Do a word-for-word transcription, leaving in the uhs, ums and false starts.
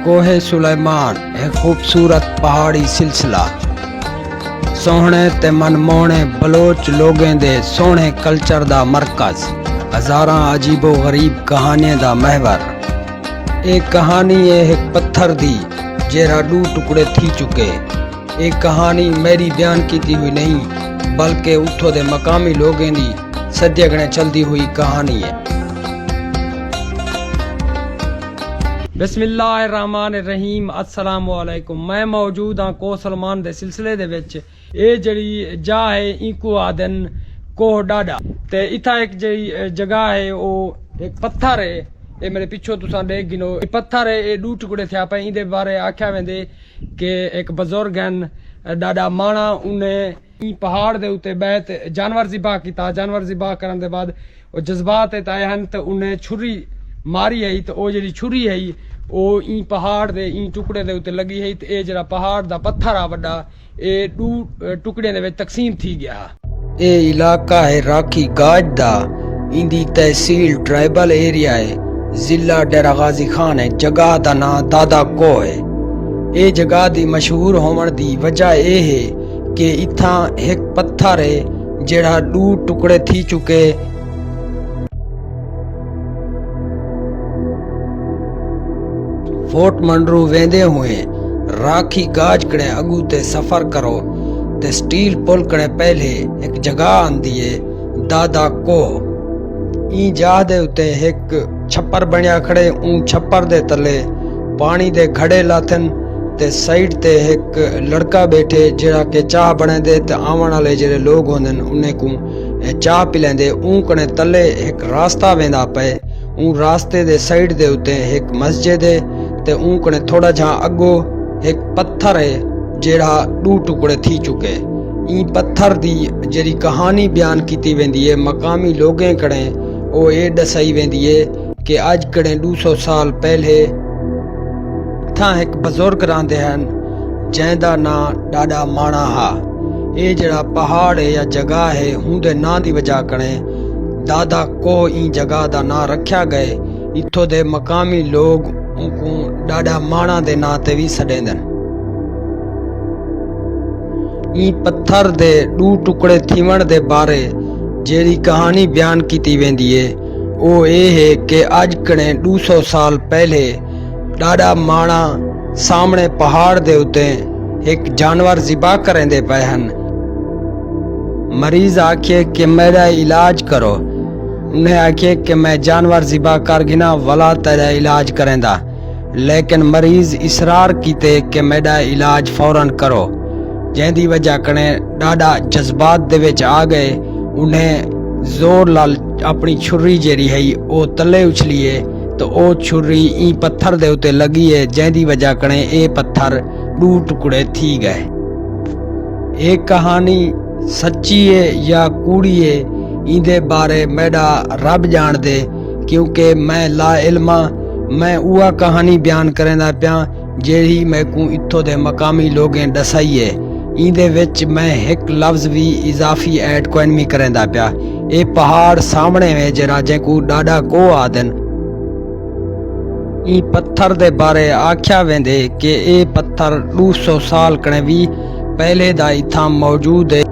کوہ سلیمان، ہک خوبصورت پہاڑی سلسلہ، سوہݨے تے من موہݨے بلوچ لوگیں دے سوہݨے کلچر دا مرکز، ہزاراں عجیب و غریب کہانیاں دا محور۔ اے کہانی اے ہک پتھر دی، جیڑھا ݙو ٹکڑے تھی چکے۔ اے کہانی میݙی بیان کیتی ہوئی نہیں، بلکہ اتھوں دے مقامی لوگیں دی صدیاں کنے چلدی ہوئی کہانی ہے۔ بسم اللہ الرحمن الرحیم۔ السلام علیکم۔ میں موجود ہاں کوہ سلیمان دے سلسلے دے وچ۔ اے جڑی جاہ ہے، اینکو آدن کوہ ڈاڈا۔ تے اتھاں ایک جڑی جگہ ہے، او ایک پتھر ہے۔ اے میرے پچھوں تساں ڈیکھ گھنو، اے پتھر ہے، اے ڈو ٹکڑے تھیا پئے۔ ایندے بارے آکھیا ویندے کہ ایک بزرگ ہن، ڈاڈا مانا، انہیں ایں پہاڑ دے اتے بیٹھ جانور ذبح کیتا۔ جانور ذبح کرن دے بعد او جذبات تے آئے ہن تے انہیں چھری ماری ہئی، تے او جڑی چھری ہئی، او ایں پہاڑ دے ایں ٹکڑے دے اتے لگی ہئی، تے اے جڑا پہاڑ دا پتھر آ وڈا، اے ڈو، اے، ٹکڑیاں دے وچ تقسیم تھی گیا ہا۔ اے علاقہ ہے راکھی گاج دا، ایندی تحصیل ٹرائبل ایریا ہے، ضلع ڈیرہ غازی خان ہے۔ جگہ دا ناں دادا کوہ ہے۔ اے جگہ دی مشہور ہووݨ دی وجہ اے ہے کہ اتھاں ہک پتھر ہے، جیڑھا ڈو ٹکڑے تھی چکے۔ فورٹ منرو ویندے ہوئے راکھی گاج کنے اگو تے سفر کرو تے سٹیل پل کنے پہلے ہک جگہ آندی ہے، دادا کوہ۔ ایں جاہ دے اتے ہک چھپر بݨیا کھڑے۔ اوں چھپر دے تلے پاݨی دے گھڑے لاتھن تے سائیڈ تے ہک لڑکا بیٹھے، جیڑھا کہ چاہ بݨیندے تے آوݨ آلے جیڑھے لوگ ہوندن، انہیں کوں چاہ پلیندے۔ اوں کنے تلے ہک راستہ ویندا پئے۔ اوں راستے دے سائیڈ دے اتے ہک مسجد ہے تے اوں کنے تھوڑا جھا اگو ہک پتھر ہے، جیڑھا ڈو ٹکڑے تھی چکے۔ ایں پتھر دی جیڑھی کہانی بیان کیتی ویندی ہے مقامی لوگیں کنے، او اے ڈسائی ویندی ہے کہ اج کنے ڈو سو سال پہلے اتھاں ہک بزرگ راہندے ہن، جیں دا ناں ڈاڈا مانا ہا۔ اے جیڑھا پہاڑ ہے یا جگہ ہے، ہوندے ناں دی وجہ کنے دادا کوہ ایں جگہ دا ناں رکھیا گئے۔ اتھوں دے مقامی لوگ اونکوں ڈاڈا مانا دے ناں تے وی سݙیندن۔ ایں پتھر دے ݙو ٹکڑے تھیوݨ دے بارے جیڑھی کہاݨی بیان کیتی ویندی ہے، او اے ہے کہ اڄ کݨے ݙو سو سال پہلے ݙاݙا ماݨا سامݨے پہاڑ دے اتے ہک جانور ذبح کریندے پئے ہن۔ مریض آکھیے کہ میݙا علاج کرو۔ انہیں آکھیے کہ میں جانور ذبح کر گھناں، ولا تیݙا علاج کریندا۔ لیکن مریض اصرار کیتے کہ میݙا علاج فوراً کرو، جیندی وجہ کݨے ݙاݙا جذبات دے وچ آ ڳئے۔ انہیں زور نال اپݨی چھری جیڑھی ہئی، او تلے اچھلی ہے، تے او چھری ایں پتھر دے اتے لڳی ہے، جیندی وجہ کݨے اے پتھر ݙو ٹکڑے تھی ڳئے۔ اے کہاݨی سچی ہے یا کوڑی ہے، ایندے بارے میݙا رب ڄاݨدے، کیونکہ میں لا علم ہاں۔ میں اوہا کہاݨی بیان کریندا پیاں، جیڑھی میکوں اتھوں دے مقامی لوگیں ݙسائی ہے۔ ایندے وچ میں ہک لفظ وی اضافی ایڈ کوئن وی کریندا پیا۔ اے پہاڑ سامݨے وے جیڑھا، جینکوں ݙاݙا کوہ آہدن۔ ایں پتھر دے بارے آکھیا ویندے کہ اے پتھر ݙو سو سال کݨے وی پہلے دا اتھاں موجود ہے۔